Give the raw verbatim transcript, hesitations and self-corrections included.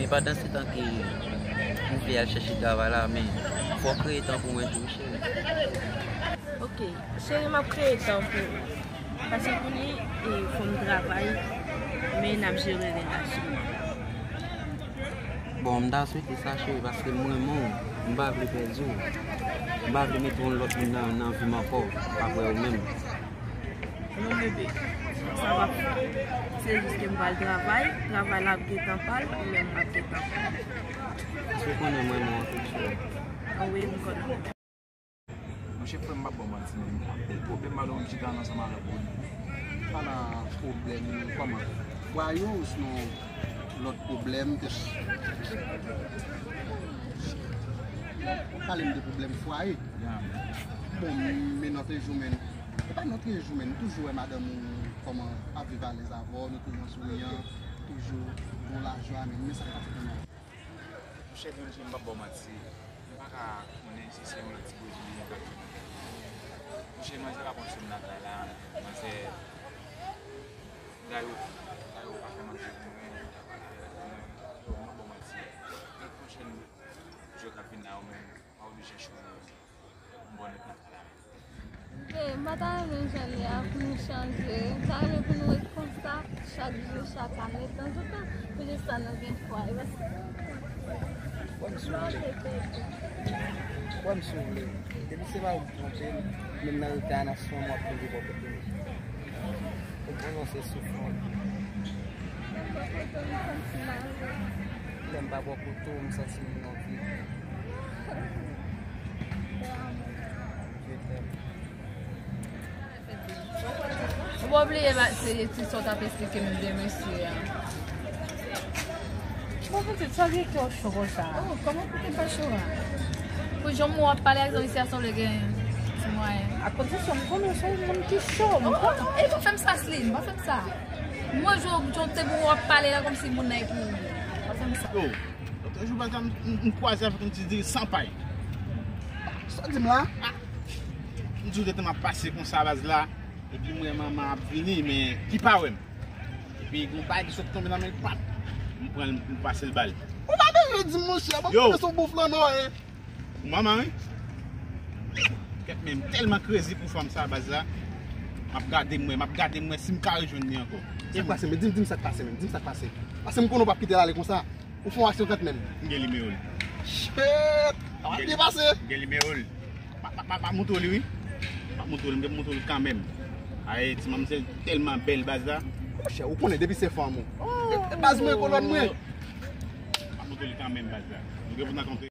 E pandan se tan ke m vle al chèche travay la, men fò w kreye tan pou mwen tou, cheri. Ok, cheri, m ap kreye tan pou ou. Paske pou li, e, fò m travay, men n ap jere relasyon an. Bon, m ta swete sa, cheri, paske m renmen w. M pa vle pèdi w. M pa vle mete yon lòt moun nan, nan vi m ankò, apre ou menm. Non, bebe, sa p ap fèt. Se jis ke m pral travay, travay la ap gentan pa l, ou menm w ap gentan pa m. Èske w konnen m renmen w anpil, cheri? Wi, m konnen. Monchè, frè m, m p ap ba w manti, men anpil pwoblèm madanm m chita ansanm avèk ou. Pa nan pwoblèm kòman? Fwaye osnon lòt pwoblèm ke... Pale m de pwoblèm fwaye. Bon, men nòt e jou, men e pa nòt e jou, men nou toujou wè madanm ou kòman ap viv alèz avè w, nou toujou an souriyan, toujou gon lajwa, men men sa k pase pou nou. Monchè, Dondji, m p ap ba w manti. M pa ka konnen si se yon lòt ti bredounen k ap vini. Monchè, manzè pa pran swen m lakay la. Manzè, Dayou, Dayou pa fè manje pou mwen, li pa fè pou mwen. Yo, m p ap ba w manti. Lòt pwochèn jou k ap vin la, ou menm, m a oblije chanje. M bò nèt nan kay la. Ey, m pa ta renmen jan l ye a pou nou chanje. M ta renmen pou nou ret konsa chak jou, chak ane, tanzantan, pou jis sa nou gen fwa. E paske... Kwè m si w vle. Kwè m si w vle. Depi se pa ou ki twonpe m, menm nan reyalite a, nan swen m w ap twonpe bò kote m. Ou konnen se soufrans. Lè m pa bò kote w, m santi m nan vi. Je t'aime. Ou pa bliye ba, se ti sa w t ap esplike m de mesye a. Bon, pitit, sa gen kè w cho konsa? Oh, kòman pou te pa cho a? Pou jan w ap pale ak zanmi, se a sanble gen ti mwayen. A kondisyon m konnen se yon moun ki cho, m konnen. Oh, e pa fè m sa, Celine, pa fè m sa. Mwen, jan, jan te pou w ap pale la, kòmsi moun nan e pou ou. Pa fè m sa. Yo, lòt jou, baz la, m, m, m kwaze avèk yon ti diri san pay. Sa w di m la? M di w gentan m ap pase konsa, baz la. Epi m wè manman ap vini, men li pa wè m. Epi gon bagay ki sot tonbe nan men l, pap. M pran l, m pase l ba l. Ou pa bezwen di m, monchè, bon, yo, m se yon bon flannè, wi. Ou manman, wi. Kèt, men m tèlman krezi pou fanm sa, baz la. M ap gade m wè, m ap gade m wè si m ka rejwenn li ankò. Sa k pase, men di m, di m sa k pase, men di m sa k pase. Paske m konnen w p ap kite l ale konsa. Ou fè yon aksyon kant menm. M gen nimewo l. Shit! Sa va byen pase. M gen nimewo l. M ap, m ap, m ap montre w li, wi. M ap montre w li, m gen pou montre w li kanmenm. Ay, ti manmzèl tèlman bèl, baz la. Monchè, ou konnen depi se fanm ou. E, e baz mwen, kolòn mwen. M ap montre w li kanmenm, baz la. Nou gen pou n rankontre.